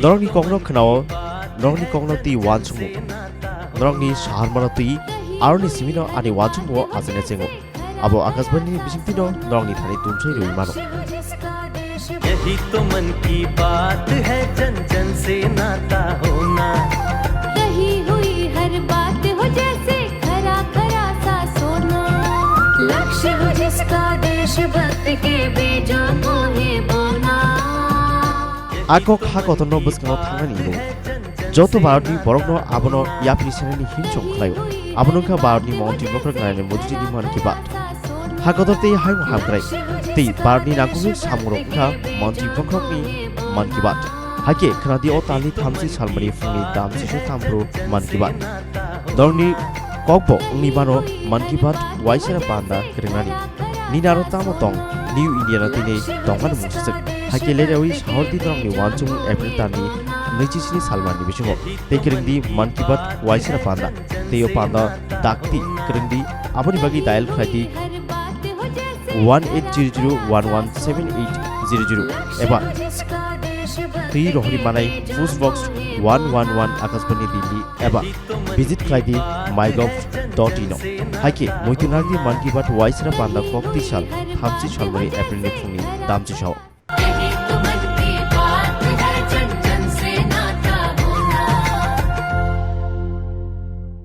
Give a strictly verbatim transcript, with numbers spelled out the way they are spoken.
Norokni kokno khwnao, norokni kokno twi uansukmung, norokni saharmano twi aroni simino ani uansukmungo achaina chengo. Abo Akashbani ni bisingtwino norokni thani tumsai rwui mano. यही तो मन की बात है, जन जन से नाता होना। कही हुई हर बात हो जैसे खरा खरा सा सोना। लक्ष्य हो जिसका देशभक्त के बीजों को ही बोना। A kok ha kotorno bwskango thangnani wngo. Joto Bharatni borokno abono yapri senani himsong khlaio. Abono wngkha Bharatni Montri Bokhorok Narendra Modini Mann Ki Baat. Ha kotor tei hayung hamkrai tei Bharatni nangkukmung samungrok wngkha Montri Bokhorokni Mann Ki Baat. Haikhe khwnadi o talni thamchi salmani phungni dam chiso thamphru Mann Ki Baat. Norokni kokbo wngwi mano Mann Ki Baat uaisera panda kwrwngnani. Nini aro tamo tong, New India no tini tongmani mungsaswk. Haikhe leraui sahordi norokni uansukmung April talni nwichi sini salmani bisingo. Tei kwrwngdi Mann Ki Baat uaisera panda. Tei o panda dakti kwrwngdi, aboni bagwi dial khlaidi one eight zero zero one one seven eight zero zero eba twi rohorwi manai post box one one one Akashbani Delhi eba visit khlaidi mygov dot in o. Haikhe muitu nangdi Mann Ki Baat uaisera panda kok twi sal thamchi salmani April ni phungni damchi sao.